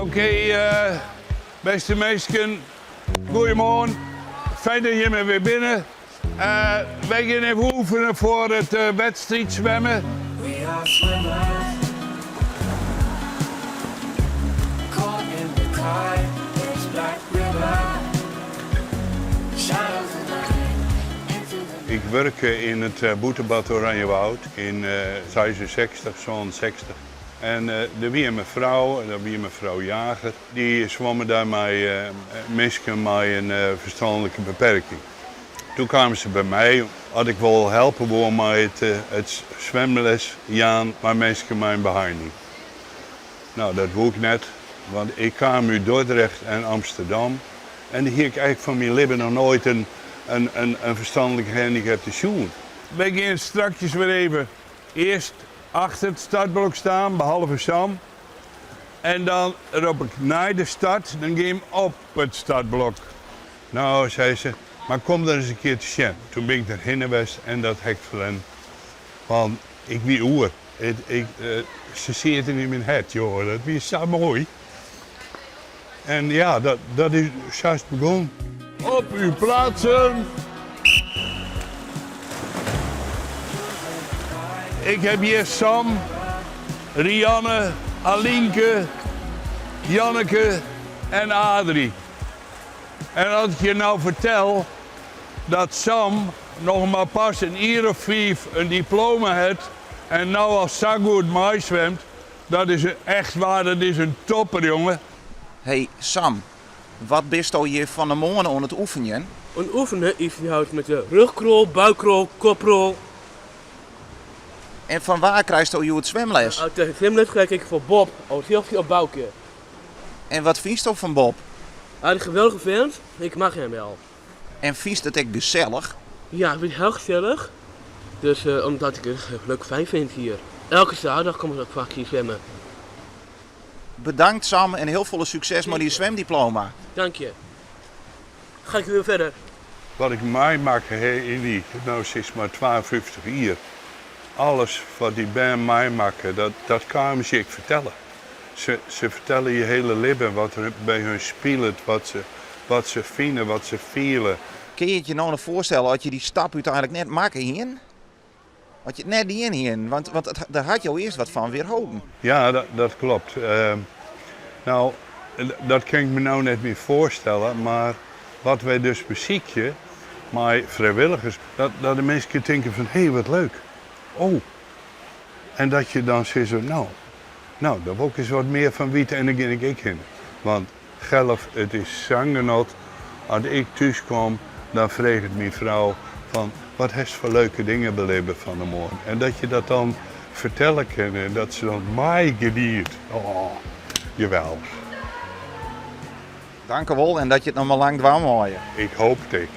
Oké, bêste minsken, goeiemoarn. Fijn dat jimme wer binne. Wy gean even oefenen foar it wedstriidswimmen. Ik wurke yn it bûtenbad Oranjewoud yn 66, 67. En der wie in mefrou, dat wie mefrou Jager, dy swamme dêr mei minsken mei in ferstanlike beperking. Doe kaam se by my oft ik wol helpe woe mei it swimles jaan mei minsken mei in beheining. No, dat woe ik net, want ik kaam út Dordrecht en Amsterdam en dêr hie ik eigentlik fan myn libben noch noait in ferstanlik gehandicapte sjoen. Wy gean strakjes wer even earst achter it startblok staan, behalve Sam. En dan rop ik nei de start, dan gean ik op it startblok. No, sei se, mar kom der ris in kear te sjen. Toen bin ik der hinne west en dat ha ik ferlern. Want ik wie oer. Ik, se sieten yn myn hert, joh, dat wie sa moai. En ja, dat, dat is, sa is it begûn. Op uw plaatsen. Ik heb hier Sam, Rianne, Alinke, Janneke en Adrie. En as ik je no fertel dat Sam noch mar pas in jier of fiif in diploma hat en no al sa goed meiswimt, dat is echt waar, dat is in topper, jonge. Hey Sam, wat bisto hjir fan 'e moarn oan it oefenjen? Oan it oefenen is hjoed met de rugcrawl, buikcrawl, kopcrawl. En fan wa krijsto hjoed swimles? Uit de swimles krijg ik fan Bob, of Sylvie of Bouke. En wat fynsto fan Bob? Hy is in geweldige vent, ik mag hem wel. En fynst it ek gesellich? Ja, ik fyn it hiel gesellich. Dus omdat ik it leuk fijn vind hier. Elke zaterdag kom ik ook vaak hier zwemmen. Bedankt Sam en hiel folle sukses mei dyn swimdiploma. Dank je. Ga ik weer verder. Wat ik meimakke ha yn dy, no sis mar 52 jier, alles wat dy bern meimakke, dat, dat kamen se ek fertellen. Se, se fertelle je hiele libben, wat der by hun spilet, wat se, wat se fine, wat se fiele. Kinne je it je no noch foarstelle as je dy stap úteinlik net makke hienen? As je it net dien hienen, want, want it, dêr hat jo earst wat fan wjerholden. Ja, dat, dat klopt. No, dat kin ik my no net mear foarstelle, mar wat wy dus besykje mei frijwilligers, dat, dat de minsken tinke fan hé, wat leuk. Oh. En dat je dan sizze, no, no, dêr wol ik ris wat mear fan witte en dan gean ik ek hinne. Want Gelf, it is sa'n genot. As ik thús kom, dan freget myn frou fan wat hast foar leuke dingen belibbe fan 'e moarn. En dat je dat dan fertelle kinne en dat se dan meigeniet. Oh, geweldich. Dankewol en dat je it noch mar lang dwaan meie. Ik hoop it ek.